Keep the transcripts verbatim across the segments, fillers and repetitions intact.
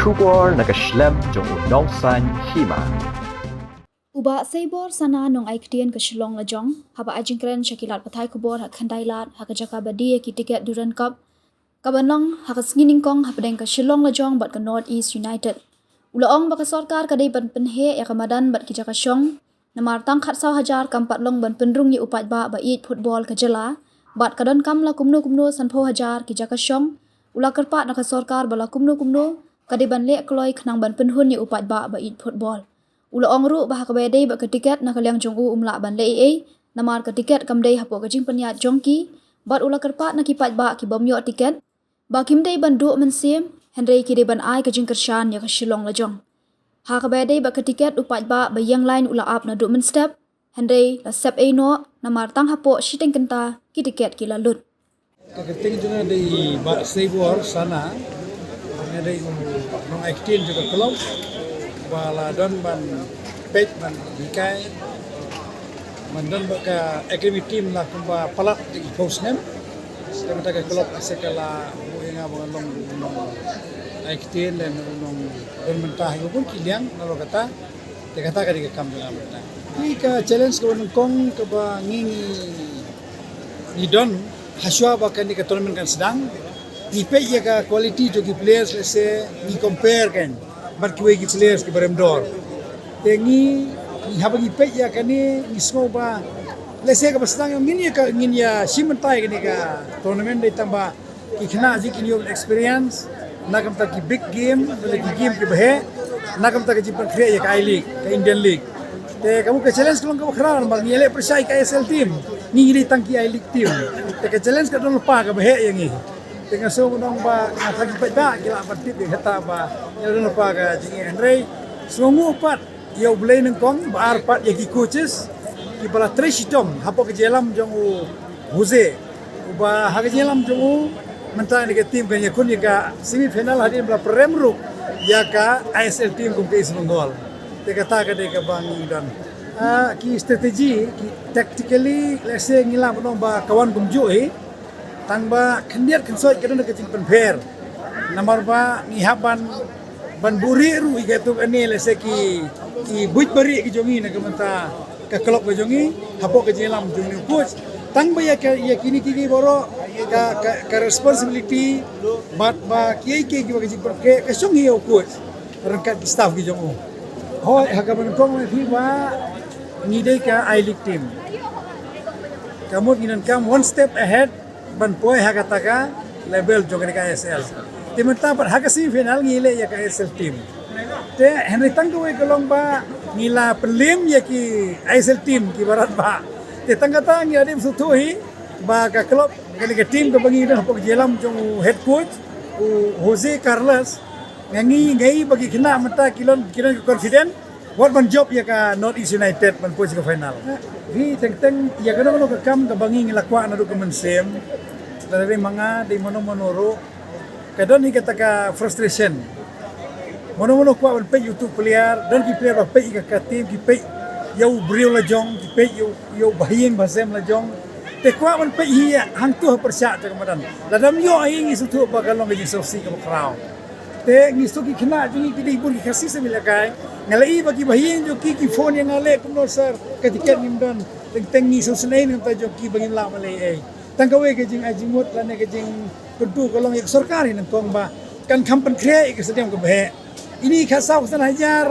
Khubor na ka shlem jong u Nongsaiñ Hima. U Bah Seibor Sana, nongai ktien ka Shillong Lajong, haba ai jingkren sha ki lad pathai khubor ha Khyndai Lad ha ka jaka ba die ïa ki tiket Durand Cup, ka ban long ha ka sngi Nyngkong hapdeng ka Shillong Lajong bad ka North East United. U la ong ba ka sorkar ka dei ban pynheh ïa ka madan bad ki jaka shong, namar tang khatsaw hajar kam pat long ban pynrung ïa u paidbah ba ïeit football ka jylla, bad ka donkam la kumno kumno sanphew hajar ki jaka shong. U la kyrpad na ka sorkar ba la kumno kumno ka dei ban leh kloi khnang ban pynhun ïa u paidbah ba ïeit football. U la ong ruh ba ha kaba ïadei bad ka tiket, na ka liang jong u um lah ban leh ei ei, namar ka tiket kam dei hapoh ka jingpynïaid jong ki, bad u la kyrpad na ki paidbah ki bym ïoh tiket ba kim dei ban duh mynsiem, hynrei ki dei ban ai ka jingkyrshan ïa ka Shillong Lajong. Ha kaba ïadei bad ka tiket, u paidbah ba ïeng lain u la ap naduh mynstep, hynrei la sep ei noh, namar tang hapoh shiteng kynta ki tiket ki la lut. Ka kyrteng jong nga dei Bah Seibor Sana. Nga dei u nongai ktien jong ka club ba la don ban peit ban hikai, ban don bad ka academy team la kumba palat da ki coach nem. Te mynta ka club ka sa ka la buh ïa nga ba ngan long u nongai ktien, lane u nongdon bynta ha kaba bun ki liang. Nalor kata, te kata ka dei ka kam jong nga mynta. Te ka challenge kaba nyngkong kaba ngi, ngi ngi don hashwa ba kane ka tournament kan sdang, ngi peit ïa ka quality jong ki players, lehse ngi compare kan bad kiwei ki players kiba rem dor. Te ngi, ngi haba ngi peit ïa kane, ngi sngew ba lehse kaba sdang ngin ïa ka, ngin ïa shim bynta ïa kane ka tournament, dei tang ba ki khynnah jong ngi kin ïoh experience na ka bynta ki big game, bad ki game kiba heh, na ka bynta ka jingpynkhreh ïa ka I-League, ka Indian League. Te ka mut ka challenge ka long kaba khraw namar ngi ïaleh pyrshah ïa ka I S L team, ngi ngi dei tang ki I-League team. Te ka challenge ka don lypa kaba heh ïa ngi. Te nga sngew ba nong ba nga, ha ki paidbah ki lah ban tip ïa kata ba ngi la don lypa ka jingeh, hynrei sngewnguh pat ïa U Blei nyngkong, ba ar pat ïa ki coaches kiba la trei shitom hapoh ka jingïalam jong u Jose, uba ha ka jingïalam jong u mynta kane ka team kan ïakhun ïa ka semi final hadien ba la pynrem ruh ïa ka I S L team kum ka East Bengal. Te kata ka dei kaba ngi don. Ah, ki strategy, ki tactically, lehse ngi lah ban ong ba ka wan kumjuh hi. Tang ba khyndiat khynsoit ka don ka jingpynpher. Namar ba ngi hap ban, ban buhrieh ruh ïa kato kane, lehse ki, ki buit barieh ki jong ngi na ka bynta ka club ka jong ngi hapoh ka jingïalam jong une u coach. Tang ba ïa ka, ïa kine kine baroh ka, ka, ka responsibility bad ba kiei kiei kiba ka jingpynpher ka shong hi ïa u coach ryngkat ki staff ki jong u. Hooid, ha kaba nyngkong ngi phi ba ngi dei ka I-League team. Ka mut ngi donkam one step ahead ban poi ha kata ka level jong kane ka I S L. Te mynta pat ha ka semi final ngi leh ïa ka I S L team. Te hynrei tang kawei ka long ba ngi la pynlem ïa ki I S L team kiba radbah. Te tang kata ngi la dep sngewthuh hi ba ka club, kane ka team kaba ngi don hapoh ka jingïalam jong u head coach, u Jose Carlos, nga ngi, nga ïohi ba ki khynnah mynta ki long, ki long confident wat ban jop ïa ka North East United ban poi sha ka final. Hi teng teng ïa kano kano ka kam kaba ngi, ngi la kwah naduh ka mynsiem. Lada dei ma nga, dei mano mano ruh, ka don hi kata ka frustration. Mano mano kwah ban peit ïa uto u player, don ki player ba peit ïa ka, ka team, ki peit ïa u briew la jong, ki peit ïa u, ïa u bahaïing bahasem la jong. Te kwah ban peit hi ïa hangto ha pyrshah jong ka madan. Lada ym ïoh hi ngi sngewthuh ba ka long ka jingsngewsih kaba khraw. Te ngi sngewthuh ki khynnah jong ngi ki dei bun ki Khasi sha ba ïalehkai. Nga la ïohi ba ki bahaïing jong ki ki phone ïa nga, leh kumno sir, ka tiket ngim don. Teng teng ngi sngewsynei na ka bynta jong ki ba ngim lah ban leh ei ei. Tang kawei ka jingai jingmut lane ka jingkyntu ka long ïa ka sorkar hi nyngkong ba kan kham pynkhreh ïa ka stadium kaba heh. Ine i khatsaw khatsan hajar,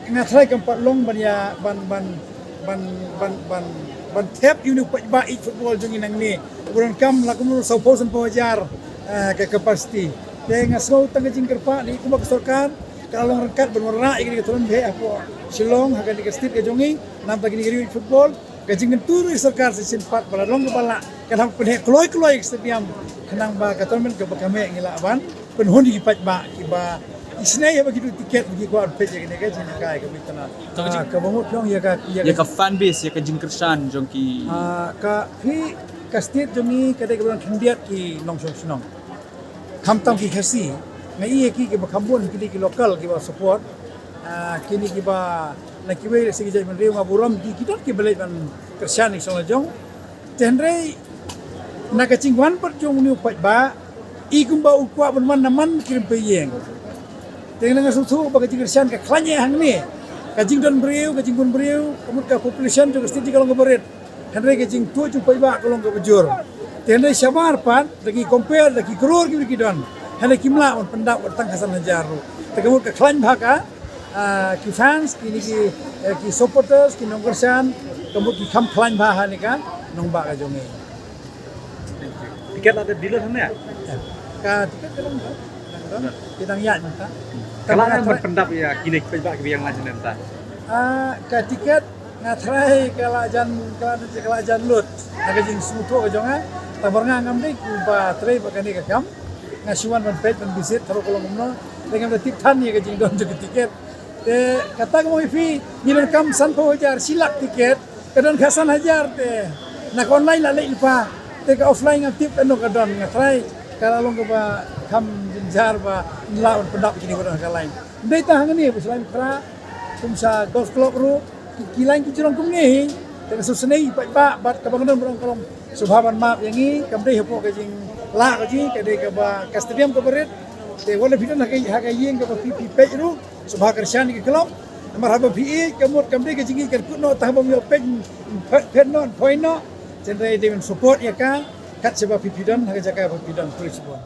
nga tharai kam pat long ban ïa, ban, ban, ban, ban, ban, ban thep ïa une u paidbah ïeit football jong ngi nangne. Uba donkam la kumno sawphew sanphew hajar, eh, ka capacity. Te nga sngew tang ka jingkyrpad ïa kumba ka sorkar ka la long ryngkat ban wanrah ïa kane ka tournament ba heh hapoh Shillong, ha kane ka state ka jong ngi, namar kane ka ri ïeit football. Ka jingkyntu ruh ïa ka sorkar sa shisien pat ba la long kaba lah, kan hap pynheh kloi kloi ka stadium khnang ba ka tournament kaba kham heh ngi lah ban pynhun ïa ki paidbah kiba isynei haba ki duh tiket ba ki kwah ban peit ïa kane ka jingïalehkai kaba itynnad. Ah, kaba mut jong ïa ka, ïa ka fan base, ïa ka jingkyrshan jong ki. Ah, ka phi, ka state jong ngi ka dei kaba don khyndiat ki nongshong shnong. Khamtam ki Khasi, nga ïohi ïa ki kiba kham bun ki dei ki local kiba support. Ah, kine kiba na kiwei lehse ki jaitbynriew nga burom ki, ki don kiba leit ban kyrshan ïa ka shnong la jong. Te hynrei na ka jingwan pat jong une u paidbah, i kumba u kwah ban wan na man ki rympei ïing. Te nga sngewthuh ba ka jingkyrshan ka khlaiñ hangne. Ka jingdon briew, ka jingbun briew, ka mut ka population jong ka state ka long kaba rit. Hynrei ka jingtuh jong paidbah ka long kaba jur. Te hynrei shabar pat, da ki compare, da ki klur ki ki don. Hynrei kim lah ban pyndap wat tang ka san hajar ruh. Te ka mut ka khlaiñ bha ka, ah, ki fans, ki ni ki, eh, ki supporters, ki nongkyrshan, ka mut ki kham khlaiñ bha ha kane ka nongbah ka jong ngi. Tiket la da dealer hangne? Ka tiket ka dang, dang, dang, ki dang ïaid mynta. Ka lah ban pyndap ïa kine ki paidbah kiba ïeng lang hangne mynta. Ah, ka tiket nga tharai ka la jan, ka la, ka la jan lut. Ha ka jingsngewthuh ka jong nga. Tang ba nga ngam dei kumba trei bad kane ka kam. Nga shu wan ban peit ban visit, tharai ka long kumno. Te ngam da tip than ïa ka jingdon jong ka tiket. Te kata ka mut phi, ngi donkam sanphew hajar, shi lak tiket, ka don ka san hajar te. Na ka online la leit lypa, te ka offline ngam tip katno ka don, nga tharai ka la long kaba kham jynjar ba ngi lah ban pyndap kine ba don ha ka line. Ym dei tang hangne, ba sha Laitumkhrah, kum sha Golf Club ruh, ki, ki line ki jrong kumne hi, te ka sngewsynei paidbah, bad kaba nga don ba dang ka long sngewbha ban map ïa ngi, kam dei hapoh ka jinglah ka jong ngi, ka dei kaba ka stadium kaba rit, te wat la phi don ha ka, ha ka ïing kaba phi, phi peit ruh, sngewbha kyrshan ïa ka club. Namar haba phi ïeit, ka mut kam dei ka jingïeit kan kut noh tang haba ym ïoh peit, phet, phet noh, poi noh. Hynrei dei ban support ïa ka, kat shaba phi, phi don ha ka jaka ba phi don, khublei shibun.